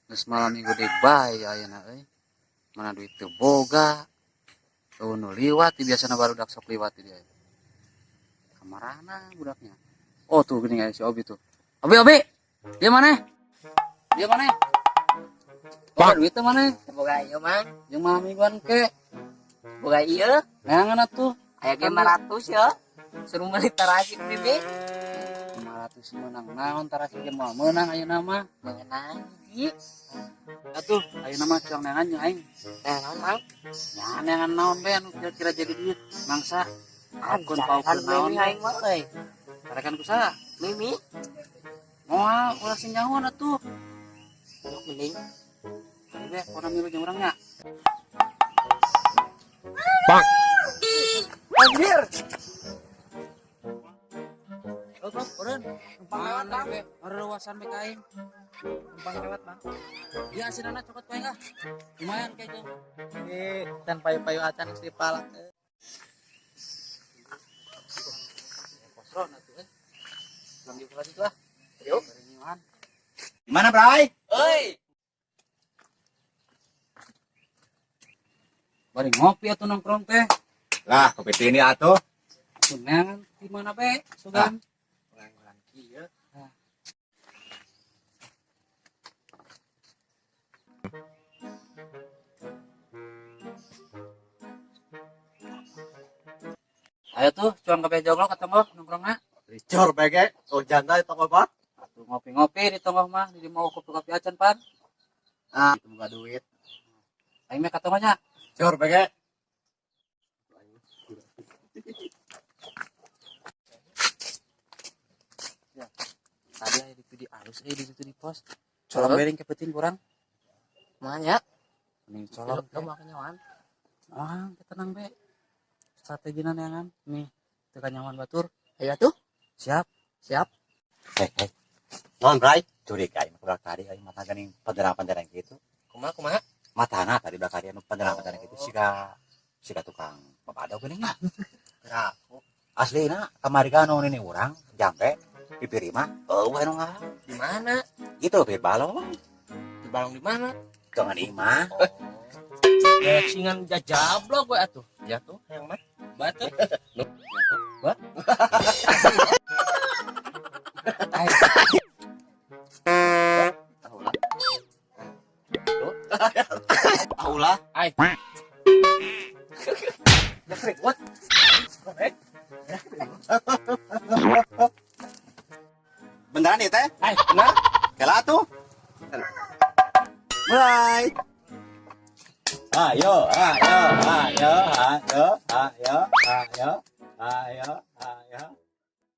Geus malam minggu deui bae ayeuna euy. Mana duit teu boga. Eueuh nu liwat biasana barudak sok liwat di dieu. Kamarana budaknya? Oh tuh geuning aya si Obi tuh. Obi Obi. Dia mana? Dia mana? Boga duit teh mana? Boga ieu mah. Jeung malam mingguan ke. Boga ieu. Neangan atuh. Aya ge 500 ya. Suruh meuli tarasi bibi. 500 meunang naon tarasi ge moal meunang ayeuna mah. Meunang hiji. Atuh ayeuna mah cuang neangan jeung aing. Neangan mang. Ya neangan naon bae anu kira-kira jadi duit mangsa. Akun paukeun naon aing mah euy. Tarekan ku saha? Mimi. Moal ulah sing nyahoan atuh. Mending. Ayo be, pokona milu jeung urang nya. Bang. Anjir. Oh, Bang, urang. Numpang lewat, Bang. Rewasan be ka aing. Numpang lewat, Bang. Iya, asinana cokot ku aing ah. Lumayan kayak itu. Ini dan payu-payu acan geus dipalak. Kosron atuh eh. Pulang yuk lagi lah. Yuk. Gimana, Bray? Euy. Bari ngopi atuh nongkrong teh. Lah, kopi tini atuh. Atuh neangan di mana be? Sugan. Urang-urang kieu. Ayo tuh, cuang kabeh joglok atau ngoh nongkrongna. Ricor bege, oh janda di toko apa? Atuh ngopi-ngopi di tonggoh mah, di mau kopi-kopi acan pan. Ah, itu buka duit. Aing mah ka tonggohnya. Cor bege. Ya. Tadi aya di di alus euy di situ di pos. Colong bering ke peuting kurang. Mah nya. Mending colong. Lu mah kanyawan. Ah, tenang be. Strategina neangan nih, teu kanyawan batur. Ayo tuh. Siap. Siap. Hei, hei. Non, Bray. Curiga aing mah tadi aing mata geuning panderan-panderan gitu. Kumaha kumaha? Matana tadi belakang anu panderan-panderan gitu siga siga tukang babado geuning mah. Geraku. Aslina kamari kan anu nini urang jampe pipiri mah eueuh anu ngaran. Di mana? Gitu pipir balong. Di balong di mana? Jangan imah. Oh. Singan jajablok we atuh. Ya tuh, yang mah. Batu. Ba. Ai. Tahulah. Aulah. Ai. Ya keriput. Beneran ya teh? Ai, benar. Kela tuh. Mulai. Ayo, ayo, ayo, ayo, ayo, ayo, ayo, ayo.